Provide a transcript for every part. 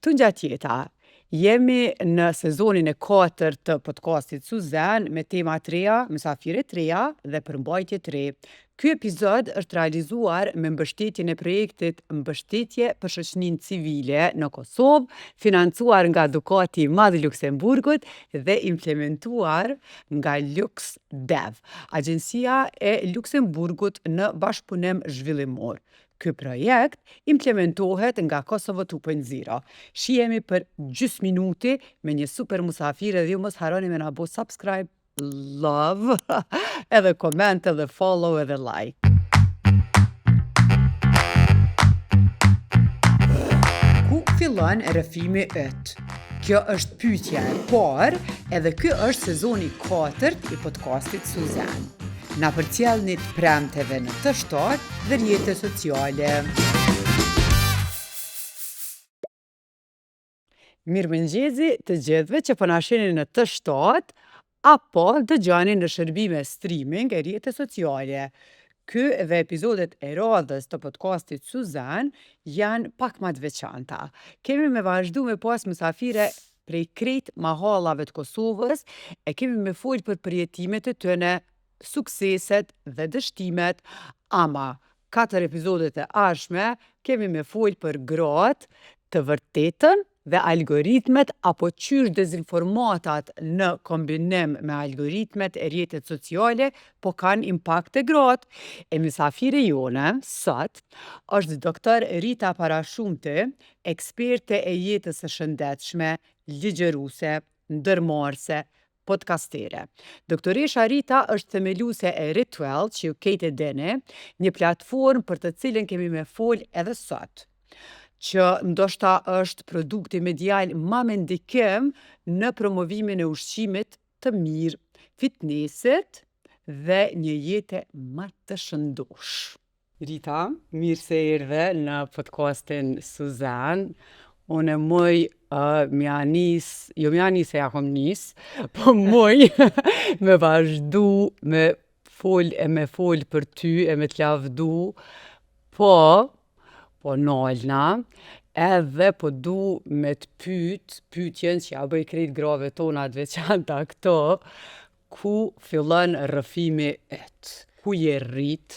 Tungjat jeta, jemi në sezonin e katërt të podcastit Suzen me tema të reja, mysafire të reja dhe përmbajtje të re. Ky epizod është realizuar me mbështetjen e projektit Mbështetje për shoqërinë civile në Kosovë, financuar nga Dukati i Madh i Luksemburgut dhe implementuar nga LuxDev, Agjencia e Luksemburgut në bashkëpunim zhvillimor. Ky projekt implementohet nga Kosovo 2.0. Shihemi për gjysë minuti me një super musafire dhe ju mos harroni me na bo subscribe, love, edhe comment, edhe follow, edhe like. Ku fillon rrëfimi yt? Kjo është pyetja e parë, edhe ky është sezoni 4 i podcastit Suzen. Na përcjellni të premteve në T7 dhe rrjete sociale. Mirëmëngjesi të gjithëve që po na shihni në T7 apo dëgjoni në shërbime streaming e rrjete sociale. Ky dhe epizodet e radhës të podcastit Suzan janë pak ma të veçanta. Kemi me vazhdu me pas musafire prej krejt mahallave të Kosovës e kemi me fol për përjetimet e tyne, sukseset dhe dështimet, ama katër epizodet e ardhshme kemi me fol për gratë, të vërtetën dhe algoritmet apo qysh dezinformatat në kombinim me algoritmet e rrjetet sociale po kanë impakt te gratë. E mysafire jone sot është doktor Rita Parashumti, eksperte e jetës së shëndetshme, ligjëruese, ndërmarrëse, podcastere. Doktoresha Rita është themeluese e Ritual, që ju krejt e dini, një platformë për të cilën kemi me fol edhe sot që ndoshta është produkti medial ma me ndikim në promovimin e ushqimit të mirë, fitnessit dhe një jete ma të shëndosh. Rita, mirë se erdhe në podcastin Suzan. Unë muj uh, m'ja nis, jo m'ja nis e ja kom nis, po muj me vazhdu me fol e me fol për ty e me t'lavdu, po, po nalna, edhe po du me t'pyt, pytjen që ja bëj krejt grave tona të veçanta këto, Ku fillon rrëfimi yt? Ku je rrit?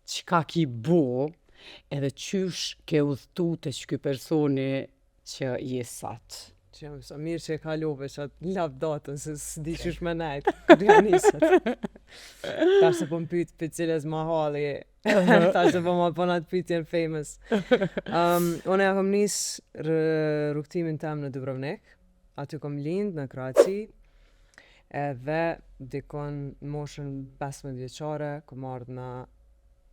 Çka ki bo? Edhe qysh ke udhëtu te qiky personi që je sot? Që jam sa mirë që e kalove qatë lavdatën, se s'di qysh me nejt, kur ja nisët. Tash se po më pyet për cilës mahalli, tash se po ma pon atë pyetjen famous. Um, unë ja kom nis rrugëtimin tem në Dubrovnik, Aty kom lind në Kroaci edhe dikun në moshën 15 vjeçare kom ardhë në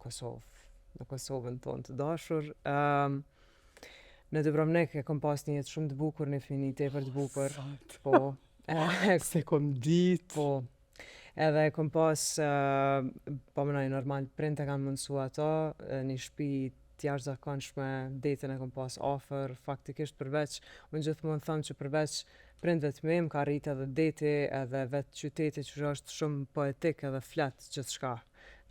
Kosovë, në Kosovën tonë të dashur. Um, në Dubrovnik e kom pas një jetë shumë të bukur, një fëmini tepër të bukur. Po. S'e kom dit. Po. Edhe e kom pas, uh, po menoj normal, prindt e kanë mundësu ato, një shpi të jashtëzakonshme, detin e kom pas afër, faktikisht përveç, unë gjithmonë them që përveç prindve të mi, më ka rritë edhe deti, edhe vetë qyteti që është shumë poetik edhe flet gjithçka.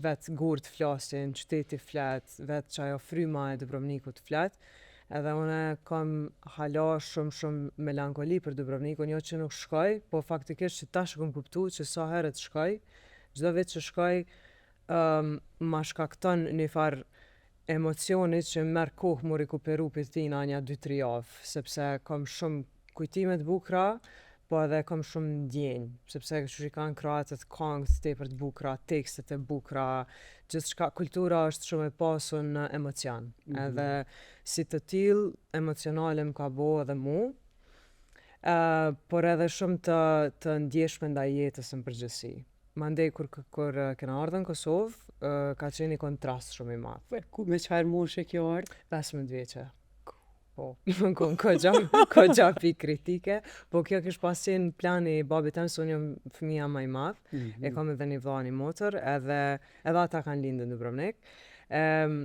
Vetë gurët flasin, qyteti flet, vetë qajo fryma e Dubrovnikut flet, edhe une kam hala shumë shumë melankoli për Dubrovnikun, jo që nuk shkoj, po faktikisht që tash e kom kuptu që sa herë të shkoj, çdo vit që shkoj, um, ma shkakton një farë emocioni që merr kohë mu rikuperu prej tina nja 2-3 javë, sepse kam shumë kujtime të bukura, po edhe kam shumë ndjenjë, sepse qysh i kanë kroatët kangët tepër të bukura, tekstet e bukura, gjithçka, kultura është shumë e pasur në emocion. Mm -hmm. Edhe si të tillë emocionale më ka bo edhe mu, uh, por edhe shumë të të ndjeshme ndaj jetës në përgjithësi. Mandej kur kur kena ardhë në Kosovë, ka qenë një kontrast shumë i madh. Po ku me çfarë moshe ke ardhë? 15 vjeçe. Po, më kon kogja, kogja pikë kritike, po kjo kish pas qenë plani i babit tem, se unë jam fëmija ma i madh, mm -hmm. e kam edhe një vlla një motër, edhe, edhe ata kanë lindë në Dubrovnik. Um,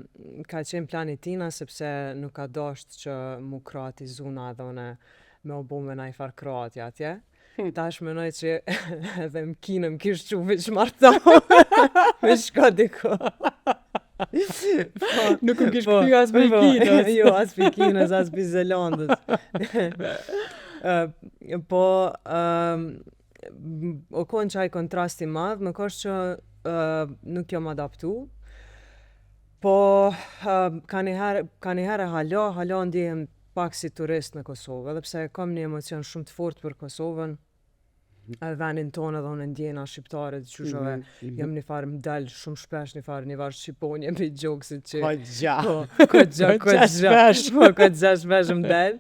ka qenë plani tina, sepse nuk ka dasht që mu kroatizuna edhe une me u bo me naj farë kroatja atje. Tash menoj që edhe në Kinë më kish çu veç marto. Me shka diku. Po, Nuk u kish po, kthy as prej po, Kinës. jo, as prej Kinës, as prej Zelandës. Ë, po, ëm, o konë qaj kontrast i madh, nuk është që ë, nuk jam adaptu, po ë, ka njëherë, ka njëherë hala, hala ndjehem pak si turist në Kosovë, edhe pse kam një emocion shumë të fortë për Kosovën, edhe vendin tonë edhe unë e ndjena shqiptarët, qysh edhe Mm -hmm. jam një farë më dal shumë shpesh një farë një farë shqiponje prej gjoksit që Kogja. Po, kogja, Kogja kogja. shpesh. Po, kogja shpesh më del.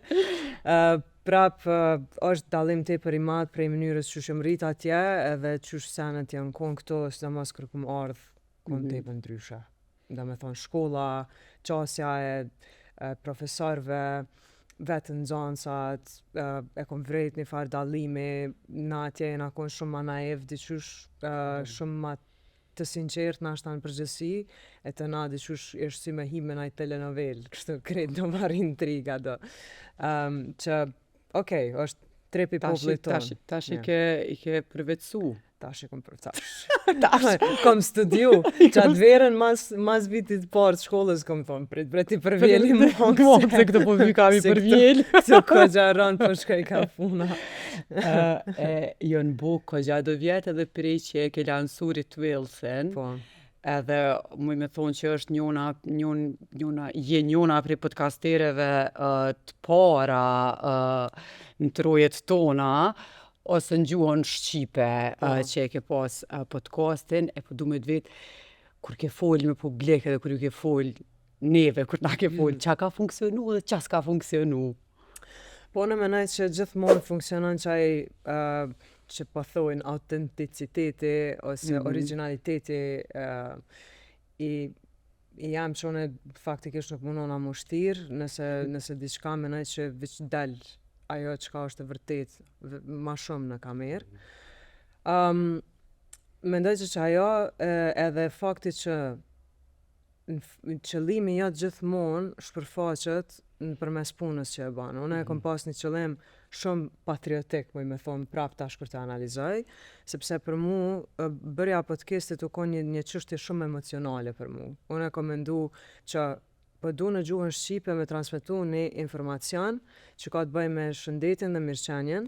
Uh, prap uh, është dallim tepër i madh prej mënyrës qysh jam rrit atje edhe qysh senet janë kon këtu, sidomos kur kum ardh, kon Mhm. tepër ndryshe. Do me thonë shkolla, qasja e, e profesorëve, vetë nxënësat, e, e kom vrejt një farë dallimi, na atje jena kon shumë ma naiv, diqysh e, shumë ma të sinqert nashta në përgjithësi, e të na diqysh ish si me hi me naj telenovel, kështu krejt do marr intriga do. Um, që, okej, është trip i Tash, popullit tonë. tash, tash i Ja. ke, i ke përvetësu. Tash i kom për tash. Tash. kom studiu. Qatë verën mas, mas vitit të parë të shkollës kom thonë, prit, prit i përvjeli Mo, mokë. se këtë po vi kam i se këto- përvjel. Se kogja rënd po shkoj ka puna. Ë, e, janë bo kogja do vjet edhe prej që e ke lansu Ritualsin, Po. edhe muj me thonë që është njona, njon, njona, je njona prej podcastereve uh, të para uh, në trojet tona, ose në gjuhën shqipe Po. uh, që e ke pas uh, podcastin, e po du me të vetë, kur ke fol me publik edhe kur ju ke fol neve, kur na ke fol, qa ka funksionu dhe qa s'ka funksionu? Po unë menoj që gjithmonë funksionon qaj uh, që po thojnë autenticiteti ose Mhm. originaliteti uh, i i jam që unë faktikisht nuk mundona mu shtirë, nëse, nëse diçka menoj që veç del ajo çka është e vërtet v- ma shumë në kamerë. Um, mendoj që që ajo e, edhe fakti që në f- qëllimi jot gjithmonë shpërfaqet në përmes punës që e bën. Unë e kom pas një qëllim shumë patriotik, muj me thonë prap tash kur të analizoj, sepse për mu e, bërja e podcastit u kon një, një çështje shumë emocionale për mu. Unë e kom mendu që po du në gjuhën shqipe me transmetu një informacion që ka të bëjë me shëndetin dhe mirëqenien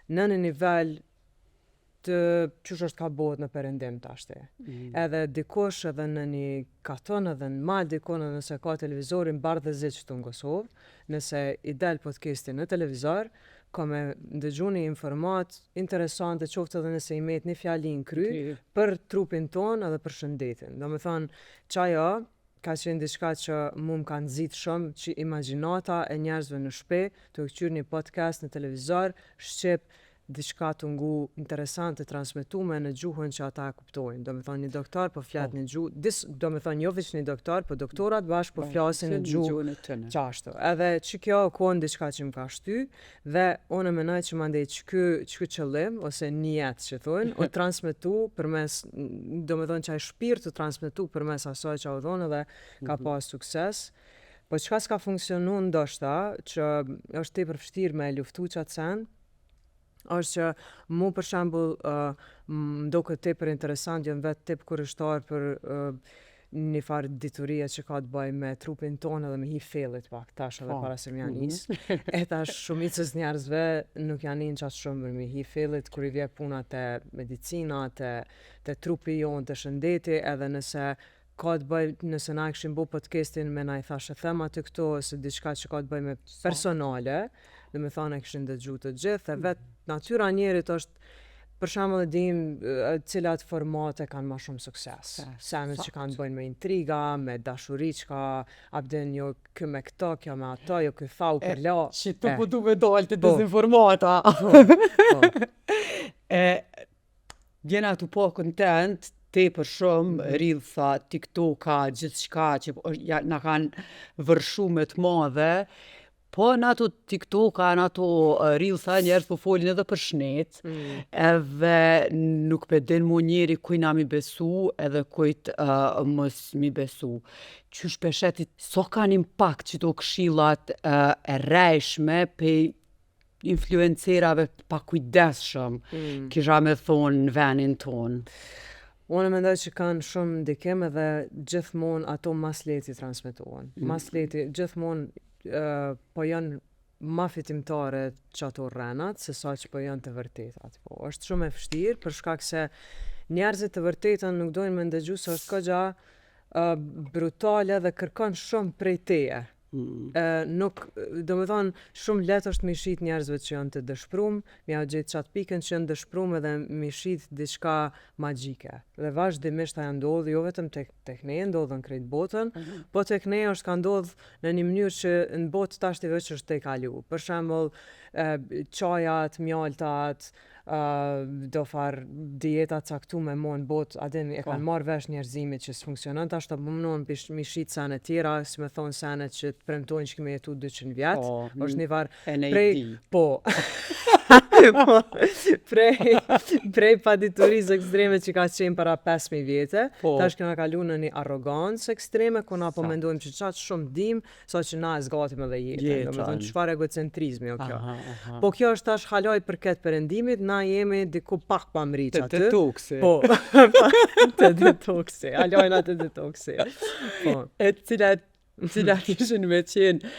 në një nivel të qysh është ka bëhet në perëndim tashti. Mm. Edhe dikush edhe në një katon edhe në mal dikun edhe nëse ka televizorin bardh dhe zi këtu në Kosovë, nëse i del podcasti në televizor, ka me ndëgju një informat interesante qoftë edhe nëse i met një fjali në kry, për trupin ton edhe për shëndetin. Do me thonë, qajo ka qenë diçka që mu më ka nxit shumë që imagjinata e njerëzve në shtëpi, të këqyr një podcast në televizor, shqip, diçka të ngu interesante transmetume në gjuhën që ata e kuptojnë. Do me thonë një doktor po flet Po. në gjuhë, dis, do me thonë jo veç një doktor, po doktorat bashkë po flasin në gjuhë gjuhën e tyne. Qashtu. Edhe që kjo kon diçka që më ka shty dhe unë menoj që mandej që ky që ky qëllim ose nijet që thonë u transmetu përmes do me thonë që ai shpirt u transmetu përmes asaj që u dhonë edhe ka Mhm. pas sukses. Po çka s'ka funksionu ndoshta, që është tepër vështirë me e luftu qatë sen, është që mu për shembull uh, më duket tepër interesant, jam vetë tip kurështar për uh, një farë diturie që ka të bëjë me trupin tonë edhe me hi fellit pak tash edhe Po. para se më janë nis. E tash shumicës njerëzve nuk janë nin qatë shumë për me hi fellit kur i vje puna te medicina, te, te trupi jonë, te shëndeti, edhe nëse ka të bëj, nëse na e kishim bo podcastin me na i thashë them aty këto ose diçka që ka të bëjë me personale, do me thonë e kishin dëgju të gjithë, e vetë natyra e njerit është për shembull e dim e, cilat formate kanë më shumë sukses. Sukses, Senet që sakt. kanë të bëjnë me intriga, me dashuri çka, a bden jo kë me këto, kjo me ato, jo kë tha u E, përla. Që të E. po du me dalë të Po. dezinformata. Po, po. E, jena tu po content tepër shumë, mm Mhm. Reelsa, TikToka, gjithçka që po, është- ja, na kanë vërshu me të madhe, po në ato TikToka, në ato uh, Reelsa, njerëz po folin edhe për shnet, Mm. edhe nuk pe din mu njeri kujna mi besu edhe kujt uh, mos mi besu. Qysh pe sheti, so kanë impakt që to këshillat uh, e rrejshme pe influencerave të pakujdesshëm, Mm. kisha me thonë në venin tonë. Unë mendoj që kanë shumë ndikim edhe gjithmonë ato mas lehti transmetohen. Mm. Mas lehti, gjithmonë uh, po janë ma fitimtare që ato rrenat, se sa që po janë të vërtetat. Po, është shumë e vështirë, për shkak se njerëzit të vërtetën nuk dojnë me ndëgju se është kogja uh, brutale dhe kërkon shumë prej teje. Mm. E, nuk, do me thonë, shumë lehtë është me shit njerëzve që janë të dëshprum, me ja gjetë qatë pikën që janë dëshprum edhe me shit diçka magjike. Dhe vazhdimisht ajo ndodh, jo vetëm tek, tek ne, ndodh në krejt botën, mm -hmm. po tek ne është ka ndodh në një mënyrë që në botë tashti veç është tejkalu. Për shembull, çajat, mjaltat, do far dieta caktume mo në botë, a din, e po. kanë marrë vesh njerëzimit që s'funksionon, tash të mundohen mi shit sene tjera, si me thonë sene që të premtojnë që ki me jetu 200 vjet, po, është një farë prej, po, po, prej, prej paditurisë ekstreme që ka qenë para 5.000 vjete, po. tash kena kalu në një arrogancë ekstreme, ku na po mendojmë që qaq shumë dim, sa që na e zgatim edhe jetën, jetën. do me thonë çfarë egocentrizmi o kjo. Aha, aha. Po kjo është tash hala i përket perëndimit, na jemi diku pak pa mrri aty. Te detoksi. Po, te detoksi, hala jena te detoksi. Po. E cilat, cilat ishin me qenë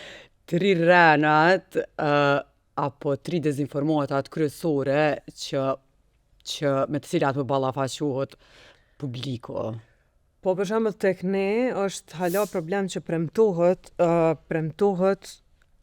tri rrenat, uh, apo tri dezinformatat kryesore që që me të cilat po ballafaqohet publiku. Po për shembull tek ne është hala problem që premtohet, uh, premtohet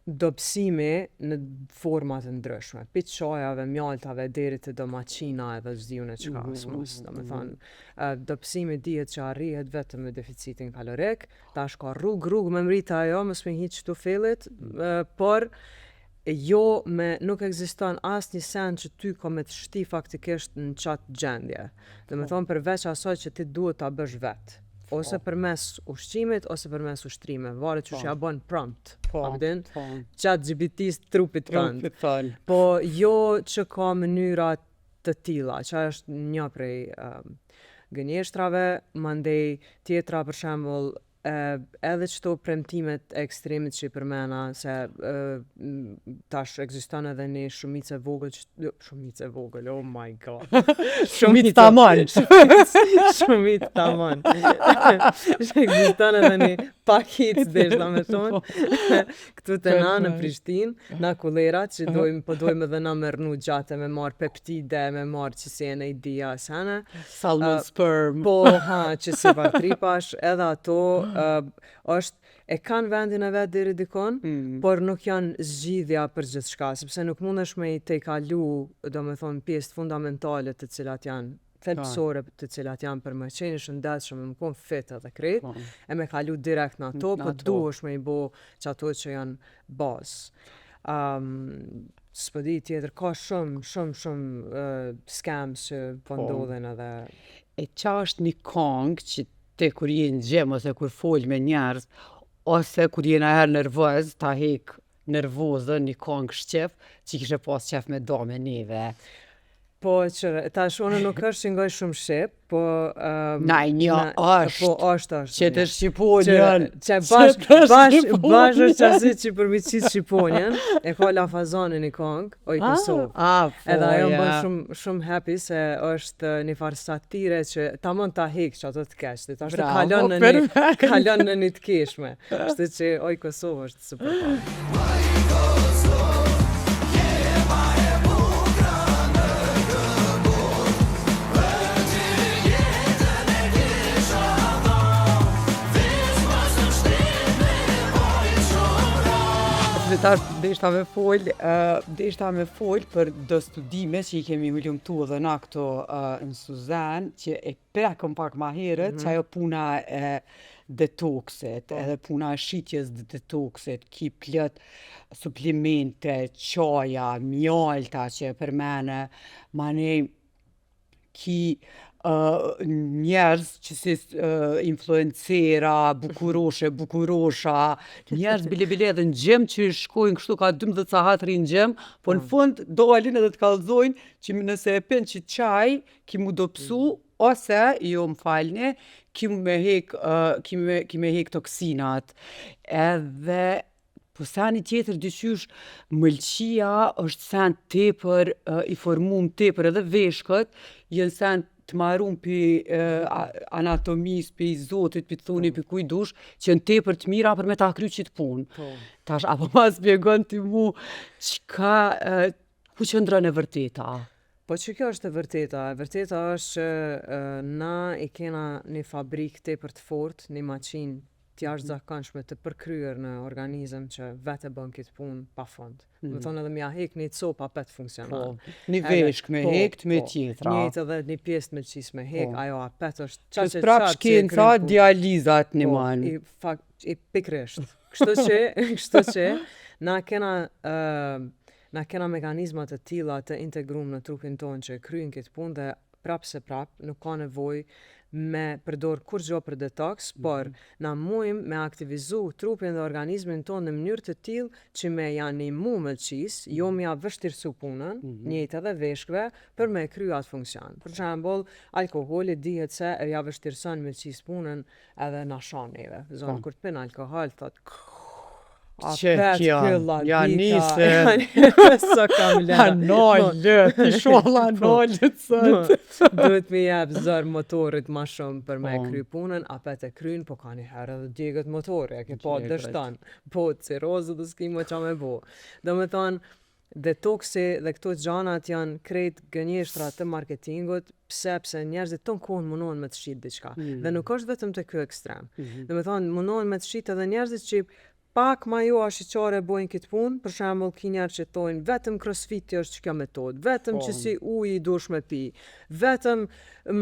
dobësimi në forma të ndryshme, pi çajave, mjaltave deri te do maqina edhe s'di unë çka, mm -hmm. s'mos, do me thonë, uh, dobësimi dihet që arrihet vetëm me deficitin kalorik, tash ka rrugë rrugë me mrri te ajo, mos me hi qëtu fillit, uh, por jo me nuk ekziston asnjë sen që ty ka me të shti faktikisht në qatë gjendje. Do me po. thonë përveç asaj që ti duhet ta bësh vetë. Ose po. përmes ushqimit, ose përmes ushtrimeve. Varet qysh po. ja bën prompt. Po, A din? Po. Chat GPT-s trupit tënd. Trupit tënd. Po jo që ka mënyra të tilla, që është një prej um, gënjeshtrave, mandej tjetra për shembull edhe qëto premtimet e ekstremit që i përmena, se e, tash ekziston edhe një shumicë e vogël, që, jo, shumicë e vogël, oh my god. Shumicë tamon. Shumicë tamon. Ekziston edhe një pakicë, deshta me thonë. Këtu te na në Prishtinë, na kulerat që dojmë, po dojmë edhe na me rrnu gjatë, me marrë peptide, me marrë që si e në idea, sene. Salmon uh, sperm. Po, ha, që si var tripash, edhe ato uh, është e kanë vendin e vet deri dikon, mm. por nuk janë zgjidhja për gjithçka, sepse nuk mundesh me i tejkalu, do me thonë, pjesët fundamentale të cilat janë thelbësore të cilat janë për me qenë i shëndetshëm, me konë fit edhe krejt, po. e me kalu direkt në ato, po duhesh me i bo që ato që janë bazë. Um, S'po di tjetër, ka shumë, shumë, shumë uh, scams që po, po ndodhin edhe... E qa është një kongë që ti kur je në gym ose kur fol me njerëz, ose kur je naherë nervoz, ta hek nervozën një kongë shqip, që kishe pas qef me da me neve. Po, qyre, tash unë nuk është që ngoj shumë shqip, po... Um, Na, një na, është. Po, është, është. Që të shqiponjën. Që bash, bash, bash është qasi që për mi qitë shqiponjën, e ka Lafazanin një kongë, oj ah, Kosovë. Ah, po, Edhe ajo më bën shumë, shumë happy se është një farë satire që tamon ta hek që ato të keq, dhe tash të kalon në një, kalon në një të keshme. Kështu që oj Kosovë është super kongë. Dhe tash deshta me fol, uh, deshta me fol për do studime që i kemi hulumtu edhe na këtu uh, në Suzan, që e prekëm pak ma herët, mm -hmm. që ajo puna e detoksit, po. edhe puna e shitjes dhe detoksit, ki plot suplemente, qaja, mjalta që e përmene, manej ki uh, njerëz që si uh, influencera, bukuroshe, bukurosha, njerëz bile bile edhe në gym që shkojnë kështu ka 12 sahat rri në gym, po në mm. fund dalin edhe të kallzojnë që nëse e pin qit çaj, ki mu dobësu, mm. ose, jo më falni, ki me hek, uh, ki me, ki me hek toksinat. Edhe, po seni tjetër diqysh, mëlçia është sen tepër uh, i formum tepër edhe veshkët, janë sen të marum pi anatomisë, pi zotit, pi thuni, pi kuj dush, që janë tepër të mira për me ta kry qitë punë. Po. Tash, apo ma spjegon ti mu, çka, ku qëndron e vërteta? Po që kjo është e vërteta? E vërteta është që na i kena një fabrikë tepër të fortë, një maqinë të jashtëzakonshme të përkryer në organizëm që vetë e bën këtë punë pa fund. Mm. Me thonë edhe me ja hek një copë apet funksionon. Po, një veshk me po, hekt me po, tjetra. Njëjtë edhe një pjesë të mëlçisë me hek, Po. ajo apet është Që qaq e prap qartë që e shkenca, kryen punë. dializat një Po, man. i fakt, i pikërisht. Kështu që, kështu që na kena ë na kena mekanizma të tilla të integruar në trupin tonë që e kryejnë këtë punë dhe prapë se prapë nuk ka nevojë me përdor kurrgjë për detox, por na mujmë me aktivizu trupin dhe organizmin tonë në mënyrë të tillë që me ja nimu mëlçisë, jo me ja vështirësu punën, njëjtë edhe veshkve, për me kry atë funksion. Për shembull, alkoholi dihet se e ja vështirëson mëlçisë punën edhe na shan neve. Zonë, Po. kur të pin alkohol, thot Që Apet kjo, ky la ja dita, nise. Sa kam lëna. Nalë, ti sholla nalët sot. Duhet mi jep zor motorit ma shumë për me Po. kry punën, apet e kryn, po ka një herë edhe djeget motori, e ke pa Djeget. dështon. Po, cirozë dhe s'ki më qa me bo. Do me thonë, detoksi dhe këto gjanat janë krejt gënjeshtra të marketingut, pse pse njerëzit ton kohën mundohen me të shit diçka. Mm. Dhe nuk është vetëm te ky ekstrem. Mhm. Do me thonë, mundohen me të shit edhe njerëzit që pak ma jo ashiqare bojnë këtë punë, për shembull ki njerëz që thonë vetëm crossfiti është kjo metodë, vetëm Po. që si uji duhesh me pi, vetëm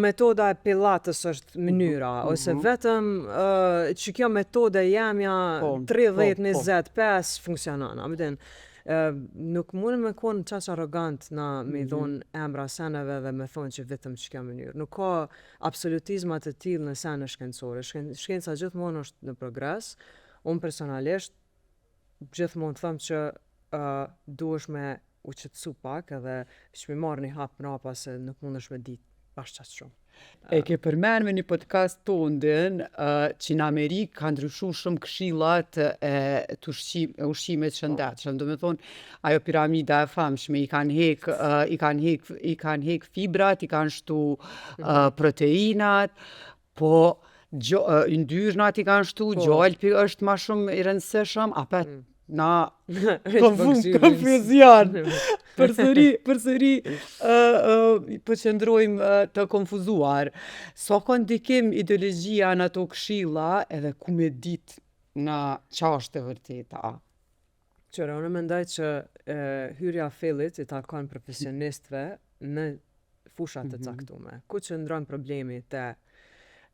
metoda e pilates është mënyra, ose vetëm uh, që kjo metodë e jemja Po, 30, po, po. 20, 5 funksionon, a më din? Uh, nuk mundem me konë qaq arrogant na me i dhonë emra seneve dhe me thonë që vetëm që kjo mënyrë. Nuk ka absolutizma të tillë në sene shkencore. Shken, shkenca gjithmonë është në progres. Unë personalisht gjithmonë them që uh, duhesh me u qetësu pak edhe që mi marrë një hap mrapa se nuk mundesh me ditë bash qaq shumë. E ke përmen me një podcast tondin uh, që në Amerikë ka ndryshu shumë këshillat e të ushqim, e ushqimit shëndetshëm. Do me thonë, ajo piramida e famshme, i kanë hek, uh, i kanë hek, i kanë hek fibrat, i kanë shtu uh, proteinat, po gjo, uh, yndyrnat i kanë shtu, Po. gjalpi është ma shumë i rëndësishëm, apet Mm. na Veç konfu, po kqyrim. konfuzion. Përsëri, përsëri ë ë po qëndrojmë uh, të konfuzuar. Sa ka ndikim ideologjia në ato këshilla edhe ku me ditë na qa është e vërteta. Qëre, unë mendoj që e, hyrja fillit i takon profesionistëve në fushat të Mhm. caktuara. Ku qëndron problemi te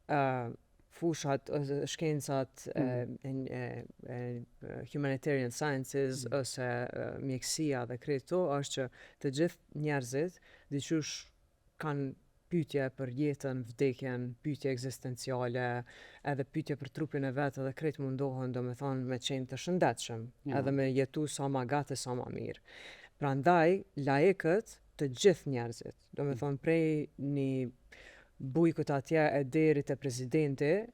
ë fushat ose shkencat e, e, e, e humanitarian sciences Mhm. ose e, mjekësia dhe krejt to është që të gjithë njerëzit diqysh kanë pyetje për jetën, vdekjen, pyetje ekzistenciale, edhe pyetje për trupin e vet edhe krejt mundohen, do me thonë, me qenë të shëndetshëm, Ja. edhe me jetu sa ma gatë e sa ma mirë. Prandaj, laikët, të gjithë njerëzit, do me thonë prej një bujkut atje e deri te presidenti,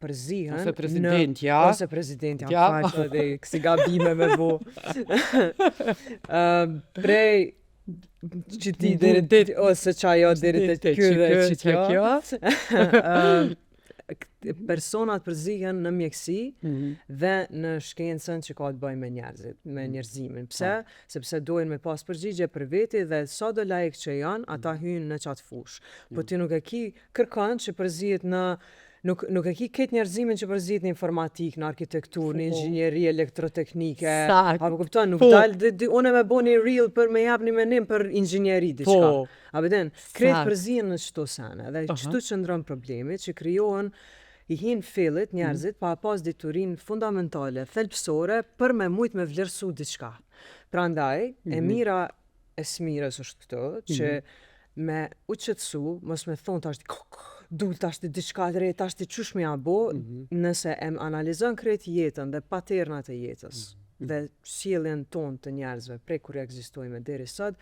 përzihen Ose presidentja. në ose presidentja, Ja. më fal, edhe kësi gabime me bo. Ëm, prej që ti deri te ose qajo deri te Te ky dhe që që kjo. kjo. Ëm, k- personat përzihen në mjekësi Mhm. dhe në shkencën që ka të bëjë me njerëzit, me njerëzimin. Pse? Sepse dojnë me pas përgjigje për veti dhe sa do laik që janë, ata hyjnë në qatë fushë. Po ti nuk e ki kërkon që përzihet në nuk nuk e ki këtë njerëzimin që përzihet në informatikë, në arkitekturë, në Po. inxhinieri elektroteknike. Sakt. Apo kupton, nuk Po. dal dhe, dhe, unë me bo një reel për me jap një menim për inxhinieri diçka. Po. A vjen, krejt Sakt. përzihen në çto sene dhe Aha. çtu qëndron problemi që krijohen i hin fillit njerëzit pa pas diturinë fundamentale, thelbësore për me mujt me vlerësu diçka. Prandaj, e mira e smirës është këtu, që me u qetësu, mos me thonë tash dul tash ti diçka të re, tash ti qysh me ja bo, nëse e analizon krejt jetën dhe paternat e jetës dhe sjelljen tonë të njerëzve prej kur ekzistojmë deri sot,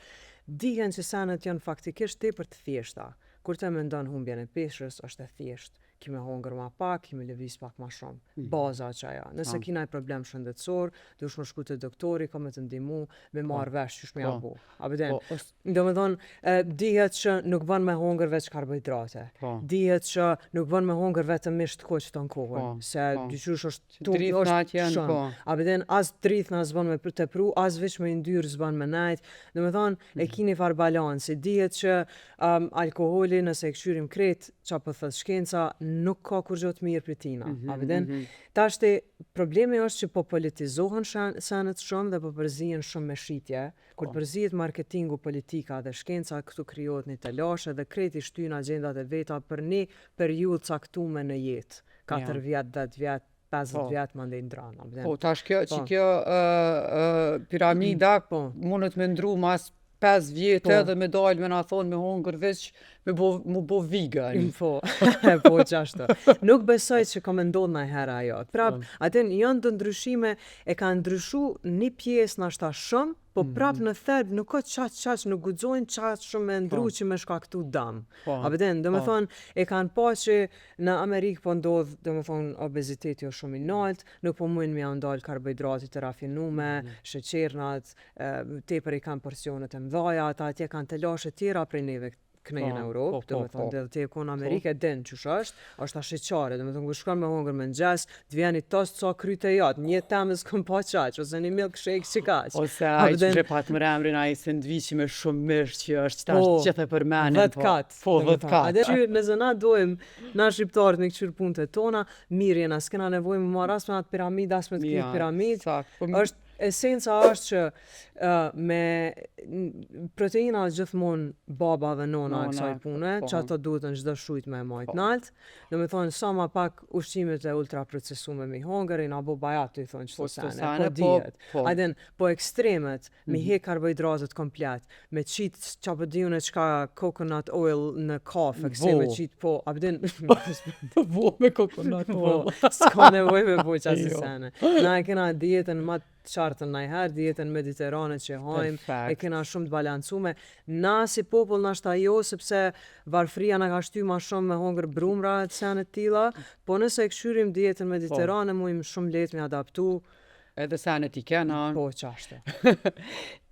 dihen që senet janë faktikisht tepër të thjeshta. Kur të mendon humbjen e peshës, është e thjeshtë. Ki me hongër ma pak, ki me lëviz pak ma shumë. Baza që ajo. Nëse ki naj problem shëndetësor, duhesh me shku te doktori, ka me të ndihmu me marrë vesh qysh me ja bo. A po din? Po, os- Do me thonë, e, dihet që nuk bën me hongër veç karbohidrate. Dihet që nuk bën me hongër vetëm mish të kuq të në kohën, se diqysh është tu, Drithna është janë, shumë. po. A po din, as drithna s'bën me të pru, as veç me yndyrë s'bën me nejt. Do me thonë, e kini farë balansi. Dihet që alkoholi, nëse e kqyrim krejt, qa po thot shkenca, nuk ka kurgjo të mirë për tina. A po din? Tashti, problemi është që po politizohen senet shumë dhe po përzihen shumë me shitje. Kur përzihet marketingu, politika dhe shkenca, këtu krijohet një telashe dhe krejt i shtyn agjendat e veta për një periudhë caktume në jetë. 4 vjet, 10 vjet, 50 vjet, mandej ndran, a po din? Po, tash kjo, që kjo piramida mundet me ndru mas 5 vjetë edhe me dalë me na thonë me hongër veç me bo, mu bo vegan. Po, po qashtu. Nuk besoj që ka me ndodhë ndonjëherë ajo. Prap, atë janë do ndryshime, e kanë ndryshu një pjesë nashta shumë, po prap në thelb nuk ka qaq qaq, nuk guxojnë qaq shumë me ndru që me shkaktu dam. A po din, do me thonë, e kanë pa që në Amerikë po ndodh, do me thonë, obeziteti është shumë i nalt, nuk po mujnë me ja ndal karbohidratet e rafinume, sheqernat, tepër i kanë porcionet e mëdha, ata atje kanë telashe tjera prej neve kënej në Europë, do me thonë, dhe ti e ku në Amerikë e din qysh është, është ashiqare, do me thonë, kur shkon me hongër mëngjes, të vjen një tost sa kryte jot, një temë s'kom pa qaq, ose një milkshake që kaq. Ose A ai po din- që pat më emrin ai sandviçi me shumë mish që është tash Po, gjithë e përmenin. 10 po. kat. Po, do me 10 thonë. kat. A dhe që nëse na dojmë, na shqiptarët me këqyr punët e tona, mirë jena, s'kena nevojë me marr as me atë piramidë, as me të kryet Ja, piramidë. Sakt. Po, Është esenca është që me proteina është gjithmonë baba dhe nona e kësaj Nona, pune, që ato duhet në çdo shujt me e majt nalt. Do me thonë, sa ma pak ushqimet e ultraprocesume mi hongër, i na bo bajat të i thonë Po, qëto qëto sene, sene, po po, dihet. po. A din, po ekstremet, mi hek karbohidratet komplet, me qit qa po di unë çka coconut oil në kafe, kësi me Vo. qit po, a po din, Vo me coconut po, oil. s'ka nevojë me bo qasi Jo. sene. Na e kena dietën ma të qartën najherë, dietën mediterane që hajmë, e Perfekt. kena shumë të balancume. Na si popull nashta jo, sepse varfëria na ka shty ma shumë me hongër brumra e sene të tilla, po nëse e kqyrim dietën mediterane, mujmë shumë lehtë me adaptu, Edhe senet i kena. po qashtu.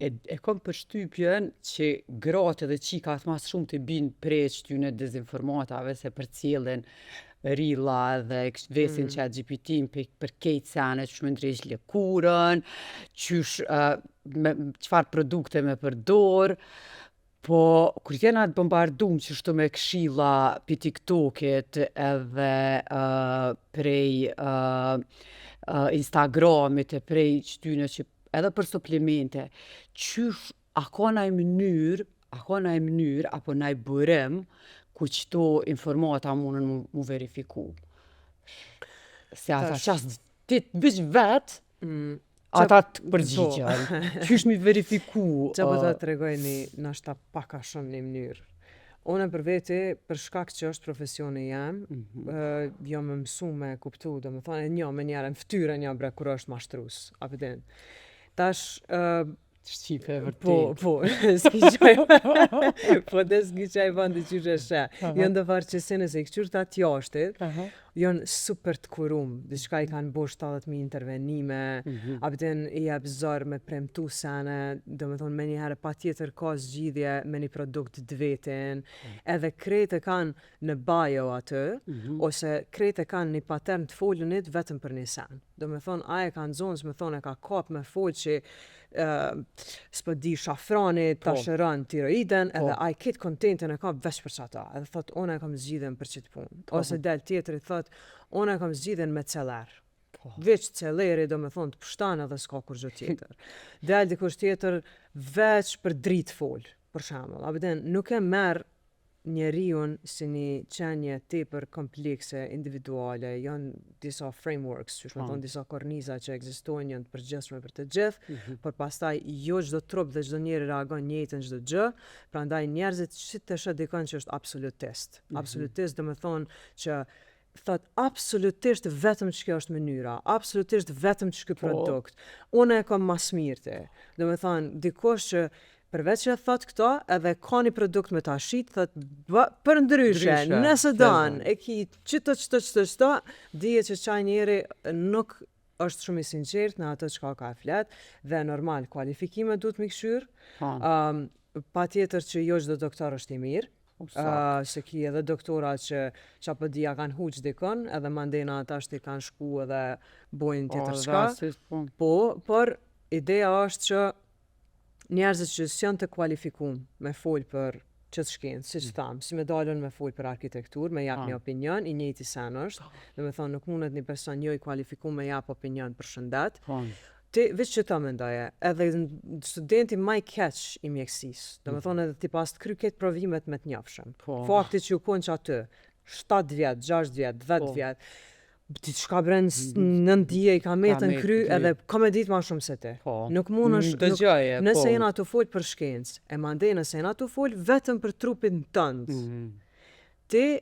E, e kom përshtypjen që gratë edhe qikat mas shumë të bin prej qëtyne dezinformatave se përcjellin rilla dhe vesin mm. chat GPT-n për, për kejt sene, qysh me ndreq lëkurën, qysh, uh, me, çfarë produkte me përdor, po kur jena të bombardum qështu me këshilla pi TikTokit edhe prej Instagramit e prej qëtyne që edhe për suplemente, qysh, a ka naj mënyrë, a ka naj mënyrë, apo naj burim, ku qëto informata mundën mu verifiku? Se ata Tash- qas ti veç vet, ata të përgjigjen. Qysh mi verifiku? Që po të tregoj një, nashta pak a shumë një mënyrë. Unë për veti, për shkak që është profesioni jem, mm -hmm. jam e mësu me kuptu, do me thonë, e njo me njerë në fytyrë një bre kur është mashtrus, a po din. Tash, Shqipe e vërtet. Po, po, s'ki qaj, po dhe s'ki qaj vandi qysh e sheh. Janë do farë që se nëse i këqyr ta t'jashtit, janë super të kurum, diçka i kanë bo 70.000 intervenime, mm -hmm. a po din i jep zor me premtu sene, do me thonë me njëherë pa tjetër ka zgjidhje me një produkt të vetin, edhe krejt e kanë në bio aty, ose krejt e kanë një pattern të folunit vetëm për një sen. Do me thonë, a e kanë zonë, me thonë, e ka kap me fol që uh, s'po di shafrani ta shëron tiroiden, edhe ai këtë contentin e ka veç për çata. Edhe thot unë e kam zgjidhjen për çit punë. Ose del tjetri thot unë e kam zgjidhjen me celer. Veç celeri do me thonë të pështan edhe s'ka kurgjë tjetër. Del dikush tjetër veç për dritë fol, për shembull. A din, nuk e merr njeriun si një qenie tepër komplekse, individuale, janë disa frameworks, që me thonë disa korniza që ekzistojnë, janë të përgjithshme për të gjithë, por pastaj jo çdo trup dhe çdo njeri reagon njëjtën çdo gjë, prandaj njerëzit si të shoh dikon që është absolutist. Absolutist do me thonë që thot absolutisht vetëm që kjo është mënyra, absolutisht vetëm që ky produkt. Unë e kam mas mirë. Do me thonë, dikush që Përveç që thot këto, edhe ka një produkt me ta shit, thot për ndryshe, nëse don, e ki qëto, qëto, qëto, qëto, dije që qaj njeri nuk është shumë i sinqert në ato çka ka flet, dhe normal, kualifikimet duhet me kqyr, Po. um, pa tjetër që jo çdo doktor është i mirë, Po, sakt. Uh, se ki edhe doktora që qa po di ja kanë huq dikon, edhe mandena ata shti kanë shku edhe bojnë Po, tjetër edhe çka. asis, po. Po, por ideja është që njerëzit që s'janë të kualifikum me fol për qëtë shkencë, si që tham, si me dalën me fol për arkitektur, me jap Po. një opinion, i njëjti sen është, do me thonë nuk mundet një person jo i kualifikum me jap opinion për shëndet. Po. Ti veç që ta mendoje, edhe n- studenti ma i keq i mjekësisë, do me thonë edhe ti pas të kry këtë provimet me të njofshëm. Po. Fakti që ju konë që aty, 7 vjet, 6 vjet, 10 Po. vjet, ti çka bren s- nën dije i ka metën met kry kry. edhe ka me ditë ma shumë se ti. Po. Nuk mundesh, nuk, Dëgjoje, nëse po. jena të fol për shkencë, e mandej nëse jena të fol vetëm për trupin tënd, Mm. ti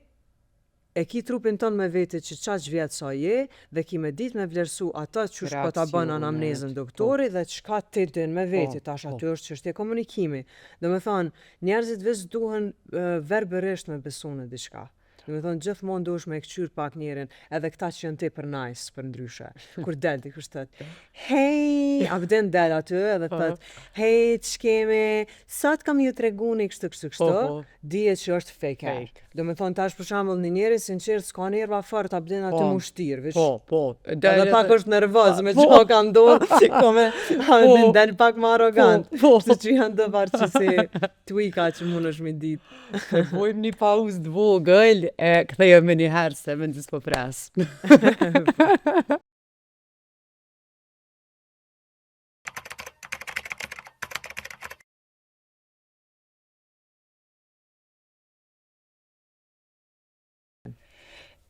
e ki trupin tënd me vete që qaq vjet sa je dhe ki me ditë me vlerësu ato qysh po ta bën Reaksionet, anamnezën po. doktori dhe çka ti din me vete, Po, tash po. aty është çështje komunikimi. Do me thonë, njerëzit veç duhen uh, verbërisht me besu në diçka. Do me thonë, gjithmonë duhesh me këqyr pak njerin, edhe këta që janë tepër nice për ndryshe. Kur del dikush thot, hej, a vden del aty edhe Po. thot, hej, ç'kemi, sot kam ju tregu një kështu kështu kështu, Po, po. dije që është fake. Fake. Do me thonë tash për shembull një njeri sinqert s'ka nerva fort, a blen aty Po. mu shtir, veç Po, po. Edhe pak është nervoz me Po. çka ka ndodhur, ko me a Po. me del pak më arrogant. Po, po. Kështu që janë të farë që si tweaka që mund është mi ditë. Bojmë një pauzë të vogël, e kthehemi një herë se mezi s'po pres.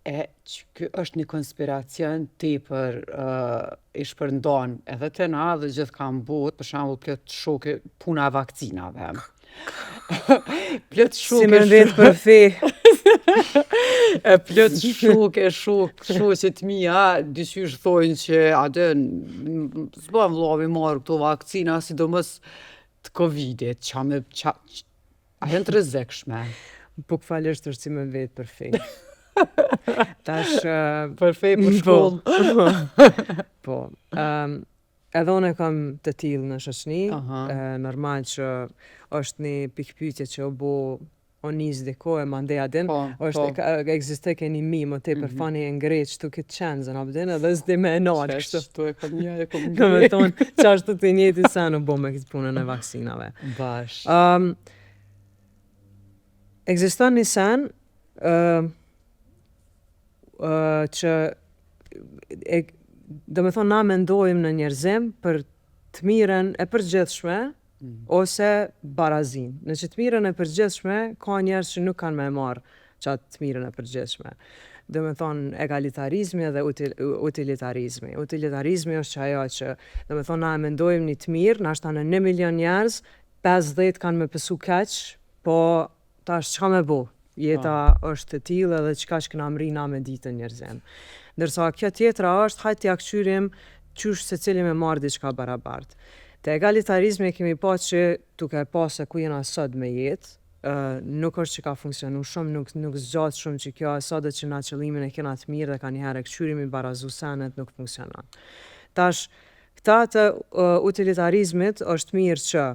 E që ky është një konspiracion tepër uh, i shpërndan edhe te na dhe gjithë kanë botë, për shembull plot shoke puna e vakcinave. plot shoke Si me ndet për fe. e plot shok e shok, shoqet mia, diqysh thonë që atë s'bën vëlla mi marrë këto vakcina, sidomos të Covidit, qa me, qa, a janë të rrezikshme? Bukfalisht është si me vet për fe. Tash uh, Për fe, për Po. shkollë. Po. Um, edhe unë e kam të tillë në shoqëni. Aha. E, normal që është një pikpyetje që u bo o nis diko e mandej a din. Po, është po. e ka, ekzistoj ke një meme më tepër mm Mhm. funny e ngre qëtu këtë qenzën, a din, edhe s'di me e nalë kështu. Qeshtu e kom një, e kom Do me thonë, qashtu të njëjti sen u bo me këtë punën e vaksinave. Bash. Um, ekziston një sen uh, uh, që e, do me thonë na mendojmë në njerëzim për të mirën e përgjithshme Mm. ose barazin. Në që të mirën e përgjithshme ka njerëz që nuk kanë me e marrë qatë të mirën e përgjithshme. Do me thonë egalitarizmi edhe util, utilitarizmi. Utilitarizmi është që ajo që, do me thonë, na e mendojmë një të mirë, nashta në 1 milion njerëz, 50 kanë me pësu keq, po tash çka me bo? Jeta është e tillë edhe çka që kena mri na me ditën njerëzim. Ndërsa kjo tjetra është hajt t'ja kqyrim qysh secili me marrë diçka barabart. Te egalitarizmi e kemi pa që duke e pa se ku jena sot me jetë, ë, nuk është që ka funksionu shumë, nuk, nuk zgjat shumë që kjo sot që na qëllimin e kena të mirë dhe ka njëherë e kqyrim i barazu senet, nuk funksionon. Tash, këta të uh, utilitarizmit është mirë që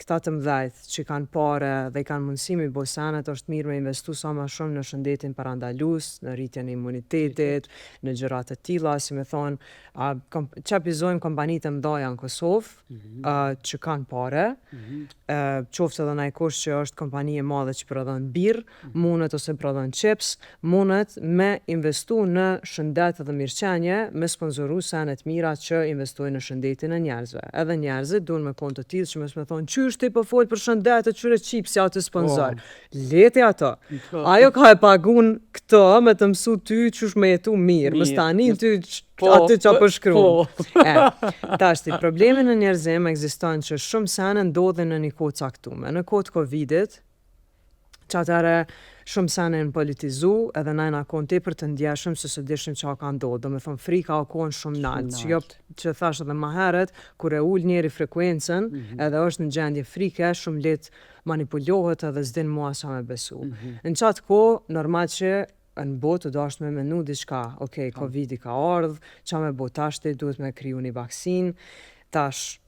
këta të mëdhajt që kanë pare dhe i kanë mundësi mi bo senet, është mirë me investu sa ma shumë në shëndetin parandalus, në rritjen e imunitetit, në gjëra të tilla, si me thonë, a, kom, që pizojmë kompanitë e mëdha në Kosovë, Mhm. a, që kanë pare, Mhm. e, qoftë edhe najkush që është kompani e madhe që prodhon birë, mundet ose prodhon chips, mundet me investu në shëndet dhe mirëqenie, me sponsoru senet mira që investojnë në shëndetin e njerëzve. Edhe njerëzit duhen me konë të tillë që mos me thonë qysh ti po fol për shëndet e qyre chipsi aty sponsor. Leti ato. Po. Ajo ka e pagun këto me të mësu ty qysh me jetu mirë, mos Mirë. tani ty q- Po, aty qa po, po shkruan. Po. E, tash ti, problemi në njerëzim ekziston që shumë sene ndodhin në një kohë caktuar. Në kohë të Covidit, Që atëherë shumë sene janë politizu edhe na jena konë tepër të ndjeshëm se s'e dishim qa ka ndodhë. Do me thonë frika o konë shumë nalt. Që jo që thash edhe ma herët, kur e ul njeri frekuencën mm -hmm. edhe është në gjendje frike, shumë lehtë manipulohet edhe s'din mua sa me besu. Mm -hmm. Në qatë kohë, normal që në botë u dasht me menu diçka, ok, po. Covidi ka ardhë, qa me bo tashti, duhet me kriju një vaksinë, tash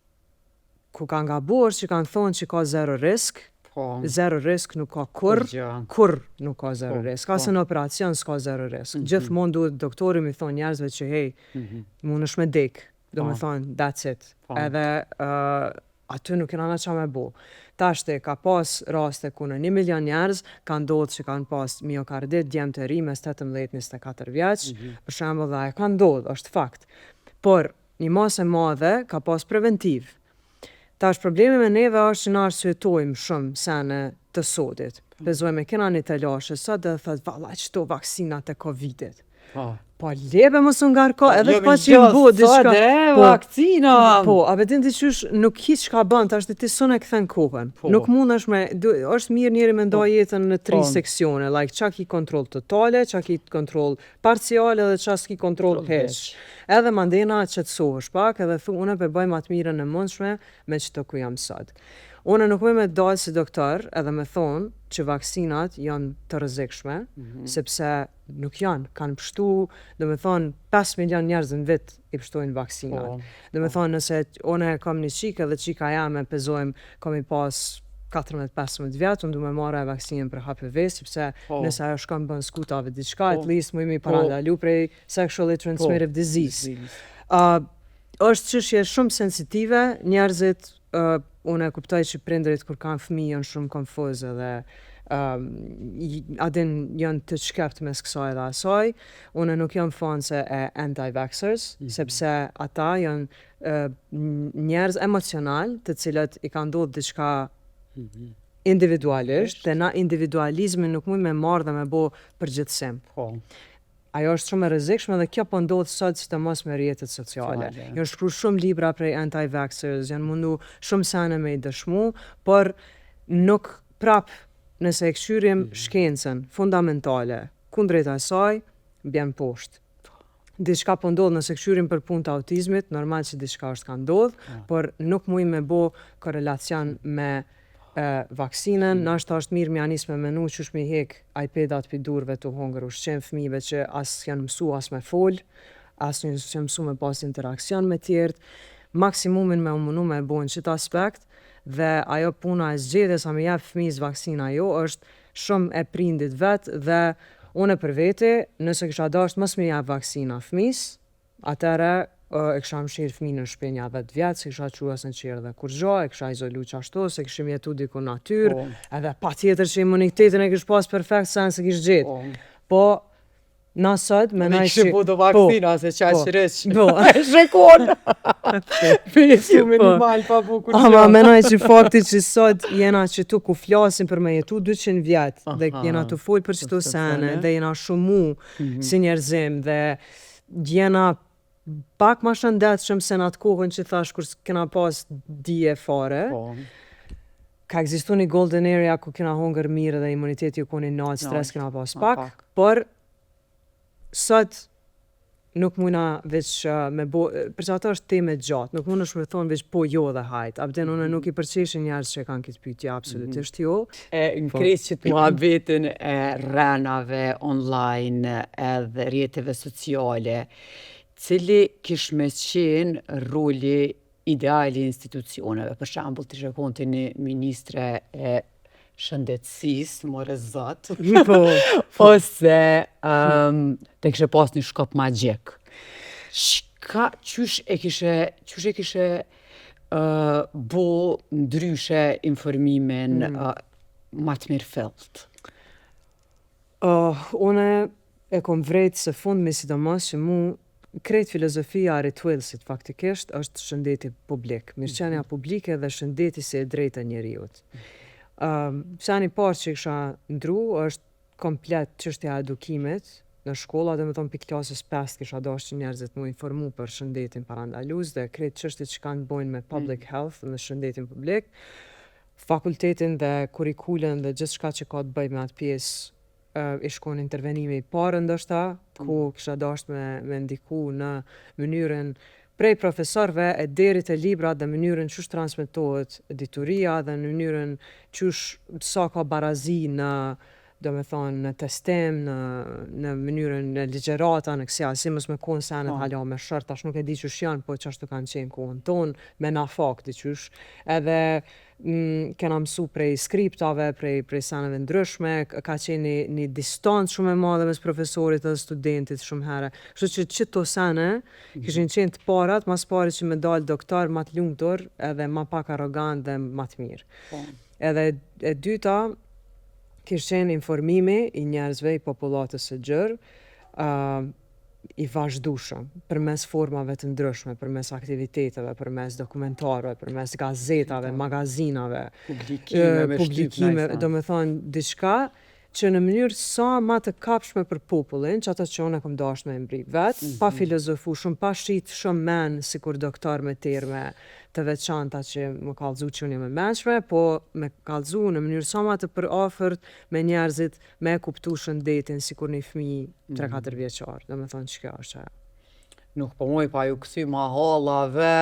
ku kanë gabu është që kanë thonë që ka zero risk, po. zero risk nuk ka kurr, kurr nuk ka zero po, risk, as po. në operacion s'ka zero risk. Mm -hmm. Gjithmonë duhet doktori mi thonë njerëzve që hej, mm -hmm. mund është me dek, do me po. thonë, that's it. Po. Edhe uh, aty nuk kena na qa me bo. Tashti, ka pas raste ku në 1 milion njerëz ka ndodhë që kanë pas miokardit djem të ri mes 18-24 vjeç, mm -hmm. për shembull dhe ajo ka ndodhë, është fakt. Por, një masë e madhe ka pas preventiv. Tash problemi me neve është që na arsyetojmë shumë sene të sodit. Bezojmë e kena një telashe sot dhe thot, valla qëto vaksinat e Covidit. Po. Po lebe mos u ngarko, edhe po që më bo diçka. Po, vakcina. Po, a vedin ti qysh nuk hiç ka bën, tash ti s'un e kthen kohën. Po. Nuk mundesh me du, është mirë njeri me ndaj po. jetën në tri po. seksione, like qa ki kontroll totale, qa ki kontroll parciale dhe qa s'ki kontroll hiç. Edhe mandena qetësohesh pak edhe thu unë po bëj më të mirën e mundshme me çto ku jam sot. Unë nuk më me dalë si doktor edhe me thonë që vaksinat janë të rrezikshme, mm -hmm. sepse nuk janë, kanë pështu, do me thonë, 5 milion njerëz në vit i pështojnë vaksinat. Po, do me po. thonë, nëse unë e kam një qikë edhe qika jame pezojmë, kam i pas 14-15 vjetë, unë du me marrë e vaksinën për HPV, sepse po. nëse ajo shkon bën skutave diçka, po. at least mu i po. parandalu prej sexually transmitted po. disease. Uh, është çështje shumë sensitive, njerëzit uh, unë e kuptoj që prindërit kur kanë fëmijë janë shumë konfuz edhe um, a din janë të shkept mes kësaj dhe asaj. Unë nuk jam fanse e anti-vaxxers, mm -hmm. sepse ata janë uh, njerëz emocional të cilët i kanë ndodhur diçka mm -hmm. individualisht, dhe na individualizmin nuk mund me marrë dhe me bo përgjithësim. Po. Ajo është shumë e rrezikshme dhe kjo po ndodh sot sidomos me rrjetet sociale. Janë shkruar shumë libra prej anti-vaxxers, janë mundu shumë sene me i dëshmu, por nuk prap nëse e kqyrim mm -hmm. shkencën fundamentale kundrejt asaj, bjen poshtë. Diçka po ndodh nëse kqyrim për punë të autizmit, normal që diçka është ka ndodh, mm. por nuk muj me bo korrelacion me e, vaksinën, mm. nashta është mirë me anis me menu qysh me hek iPad-at pi durve të hongër ushqim fëmijëve që as janë mësu as me fol, as janë mësu me pas interakcion me tjerët, maksimumin me u munu me bo në qëtë aspekt, dhe ajo puna e zgjedhjes a me jep fëmijës vaksina jo, është shumë e prindit vet dhe unë për veti, nëse kisha dasht mos me jep vaksina fëmijës, atëherë e kisha mshirë fëmijën në shtëpi nja 10 vjet, se kisha çu as në çerdhe kur gjo, e kisha izolu qashtu, se kishim jetu diku në natyrë, po. edhe patjetër që imunitetin e kish pas perfekt sa se kish gjetë. Po. Po na sot menoj që po do vaksina po, se qa po, req. Po. Shekon. Pesu me një mal pa bukur. Ama menoj që fakti që sot jena që tu ku flasim për me jetu 200 vjet dhe jena të fol për qëto sene dhe jena shumu mm -hmm. si njerëzim dhe jena pak ma shëndetshëm se në atë kohën që thash kur kena pas dije fare. Po. Ka ekzistu një golden era ku kena hongër mirë dhe imuniteti u koni nalt, stres kena pas pak, pak, por sot nuk muna veç uh, me bo, për që ato është temë e gjatë, nuk mund është me thonë veç po jo dhe hajt. A vden unë nuk i përqeshin njerëz që kanë këtë pyetje, absolutisht jo. E në po. krejt që të muhabetin e rrenave online edhe rrjeteve sociale, cili kish me qenë roli ideal i institucioneve? Për shembull, të ishe konë ti një ministre e shëndetësisë, more zot, Po. ose um, të kishe pas një shkop magjik. Shka, qysh e kishe, qysh e kishe uh, bo ndryshe informimin mm. uh, ma të mirë fillt? Oh, une e kom vrejt së fundmi sidomos që mu krejt filozofia e Ritwillsit faktikisht është shëndeti publik, mirëqenia publike dhe shëndeti si e drejta e njeriut. Um, seni parë që kisha ndru është komplet çështja e edukimit në shkolla, dhe me thonë pi klasës 5 kisha dashur që njerëzit mu informu për shëndetin parandalues dhe krejt çështjet që kanë të bojnë me public health dhe shëndetin publik. Fakultetin dhe kurrikulën dhe gjithçka që ka të bëjë me atë pjesë ish kon intervenimi i parë ndoshta, ku kisha dasht me me ndiku në mënyrën prej profesorëve e deri te librat dhe mënyrën qysh transmetohet dituria dhe në mënyrën qysh sa ka barazi në domethonë në testim, në në mënyrën në ligjërata, në kësi asi mos me kon senet po. hala me short, tash nuk e di qysh janë, po qashtu kanë qenë kohën tonë, me nafakë diqysh, edhe mm, kena mësu prej skriptave, prej, prej seneve ndryshme, ka qenë një, një distancë shumë e madhe mes profesorit edhe studentit shumë herë. Kështu që qito sene kishin qenë të parat, mas pari që me dalë doktor ma të lumtur edhe ma pak arrogant dhe ma të mirë. Po. Edhe e dyta, kish qenë informimi i njerëzve, i popullatës së gjerë, ë i vazhdueshëm, përmes formave të ndryshme, përmes aktiviteteve, përmes dokumentarëve, përmes gazetave, magazinave, Publikime, publikime, domethonë diçka që në mënyrë sa ma të kapshme për popullin, që ato që unë e kom dashtë me mbri vet, mm -hmm. pa filozofu shumë, pa shit shumë men sikur doktor me terme të veçanta që më kallzu që unë jam e mençme, po me kallzu në mënyrë sa ma të përafërt me njerëzit me e kuptu shëndetin sikur një fëmijë 3-4 vjeçar, domethonë që kjo është ajo. Nuk po muj pa ju kthy mahallave.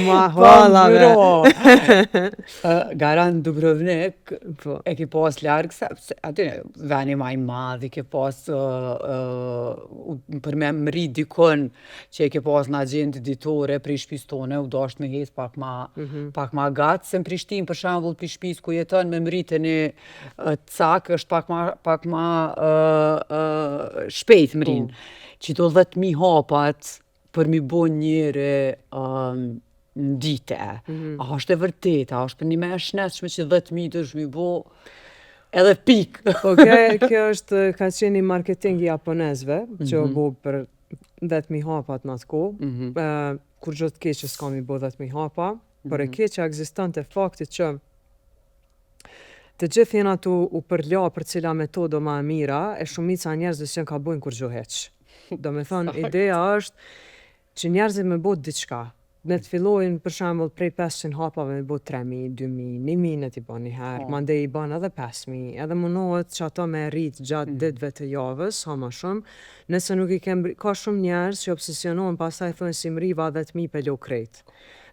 Mahallave. Garant Dubrovnik, po. e ki pas larg, se, se aty veni ma i madh, i ke pas uh, uh, për me mri dikun që e ke pas në agjendë ditore prej shpisë tone, u dasht me hec pak ma, mm -hmm. pak ma gatë, se në Prishtinë për shembull prej shpisë ku jeton me mri te një cak është pak ma, pak ma uh, uh, shpejt mrin. Po. Qito 10.000 hapat për mi bo njeri um, në dite. Mm -hmm. A është e vërtet, a është për një me e shnetshme që 10.000 duhesh mi bo edhe pik. Po kjo, kjo është, ka qenë një marketing i japonezve, mm -hmm. që u mhm. bo për 10.000 hapat në atë kohë. Mm -hmm. uh, kurgjo të keqe s'ka mi bo 10.000 hapa, mm -hmm. por e mhm. keqja ekziston te fakti që të gjithë jena tu u përla për cila metodo ma e mira, e shumica e njerëzve s'janë ka bojnë kurgjo hiç. Do me thonë, ideja është që njerëzit me bo diçka, Ne të fillojnë për shembull prej 500 hapave me bo 3000, 2000, 1000 në t'i bon një herë, po. mandej i bon edhe 5000, edhe mundohet që ato me rrit gjatë mm. ditëve të javës, sa ma shumë. Nëse nuk i kem ka shumë njerëz që obsesionohen pastaj thonë si mriva 10000 pe lo krejt.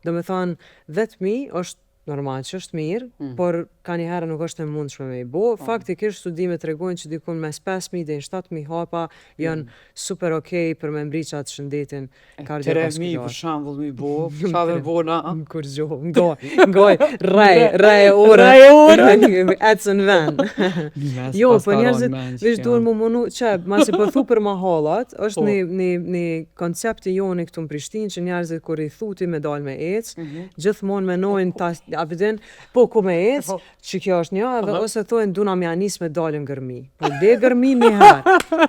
Do me thonë 10000 është normal që është mirë, mm. por ka një herë nuk është e mundshme me i bo. Po. Faktikisht studimet tregojnë që dikun mes 5000 deri në 7000 hapa janë mm. super okay për me mbri qatë shëndetin kardiovaskular. 3000 për shembull mi bo, çka me bo na? Kurgjo, ngoj, ngoj, rrej, rrej orën. Rrej orën. Ecën ven. jo, po njerëzit veç duhen mu munu, që masi po thu për mahallat, është po. një një një koncept i joni këtu në Prishtinë që njerëzit kur i thu ti me dal me ec, mm -hmm. gjithmonë menojnë ta, a vjen, po ku me ec, po. që kjo është një, edhe ose thonë duna me ja nis me dalë në Gërmi. Po le Gërmi një herë.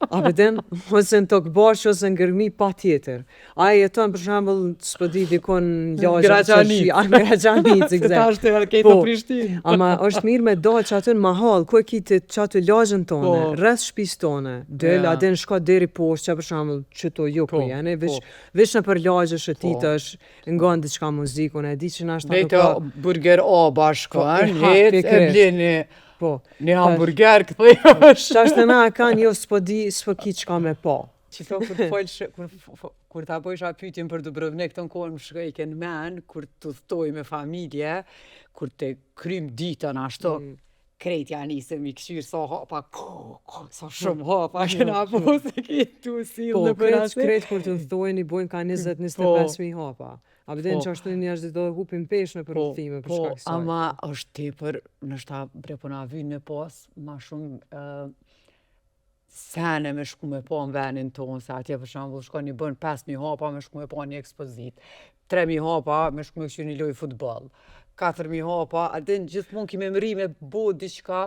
A vjen, ose në Tokbash ose në Gërmi pa tjetër. A jeton për shembull, s'po di dikun në lagje, Graçanicë. A në Graçanicë, Se exact. tash të ke Po, të Prishtinë. Ama është mirë me dalë që aty në mahall, ku e ki ti që aty lagjën tone, Po. rreth shtëpisë tone. Del, Ja. a din shko deri poshtë, që për shembull, që to ju ku Po, jeni, po. veç veç nëpër lagje shëtitësh, ngon diçka muzikë, unë e di që nashta Dej nuk të ka. burger A bashkon, Po, i hap hec e pikërisht. bleni Po. një hamburger kthehesh. Tash të na kanë jo s'po di, s'po ki çka me pa. Që to kur folsh, kur, kur ta bojsha pyetjen për Dubrovnik, të në kohën më shkojke në men, kur të udhtoj me familje, kur të krym ditën ashtu, mm. krejt ja nisëm i kqyr sa hapa, ko, ko, sa shumë hapa kena po se ki tu sill Po, në për krejt, asi. krejt kur të udhtojnë i bojnë ka 20-25 mijë hapa. A vjen Po. që ashtu njerëzit do hupin peshë në për udhëtime për po, shkak kësaj. ama është tepër, nështë bre po na vynë me pas ma shumë uh, sene me shku me pa në venin tonë, se atje për shembull shkon i bën 5000 hapa me shku me pa një ekspozit, 3000 hapa me shku me kqyr një lojë futboll, 4000 hapa, a din gjithmonë ki me mri me bo diçka,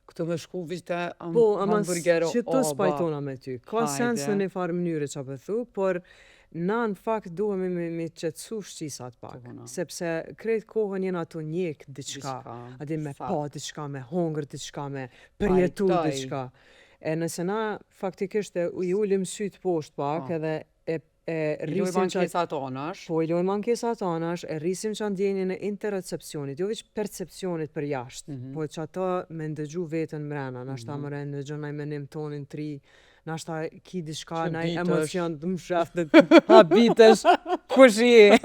këtu me shku veç te ham, Po, ama hamburgero që të aba. s'pajtona me ty. Ka sens në Hajde. një farë mënyre që po thu, por na në fakt duhemi me, me qetësu shqisat pak, Po, na. sepse krejt kohën jena tu njek diçka. Diçka, A din me sakt. pa diçka, me hongër diçka, me përjetu Pajtoj. diçka. E nëse na faktikisht e i ulim syt poshtë pak Po. edhe e. E rrisim qatë... ankesat anash. Po, i lojmë ankesat anash, e rrisim qatë ndjenjën e interocepcionit, jo veç percepcionit për jashtë, mm -hmm. po qato me ndëgju vetën mrena, nashta mm -hmm. more ndëgjon naj menim tonin t'ri, nashta ki diçka, naj emocion të msheftë, habitesh, kush je?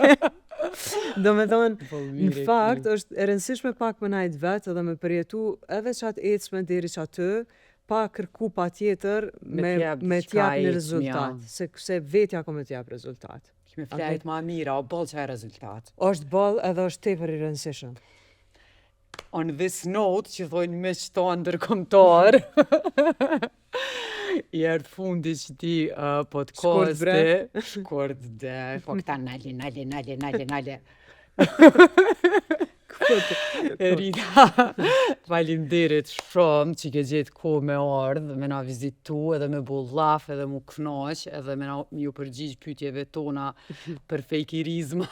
Do me thonë, në fakt, është e rëndësishme pak me najtë vetë edhe me përjetu edhe qatë ecme deri qaty, pa kërku pa tjetër me, me t'jap një rezultat, se, se vetja ka me t'jap rezultat. Ki me flejt ma mirë, o boll qaj rezultat. është boll edhe është tepër i rëndësishëm. On this note, që thojnë miqtë tonë ndërkombëtar, i erdh fundi qëtij uh, podcasti. Shkurt bre. Po këta nale, nale, nale, nale, nale. Erida, faleminderit shumë që ke gjetë kohë me ardhë, me na vizitu edhe me bo llaf edhe mu knaq edhe me na ju përgjigj pyetjeve tona për fejkirizma.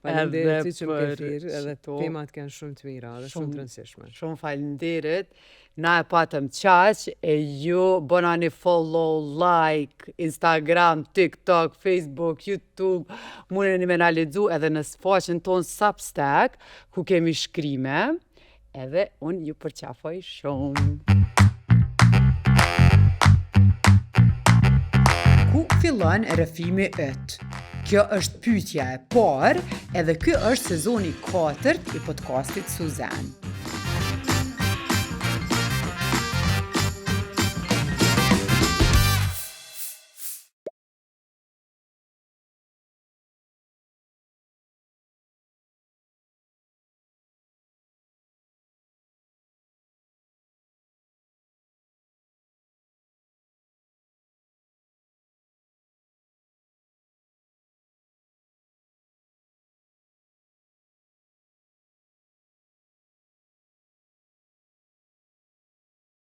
Faleminderit ty që më ke thirrë, edhe temat kanë shumë të mira edhe shumë të rëndësishme. Shumë faleminderit. Na e patëm qaq, e ju bëna një follow, like, Instagram, TikTok, Facebook, YouTube, mundeni me na lexu edhe në faqen tonë Substack, ku kemi shkrime, edhe unë ju përqafoj shumë. Ku fillon rrëfimi yt? Kjo është pyetja e parë, edhe ky është sezoni i katërt i podcastit Suzanne.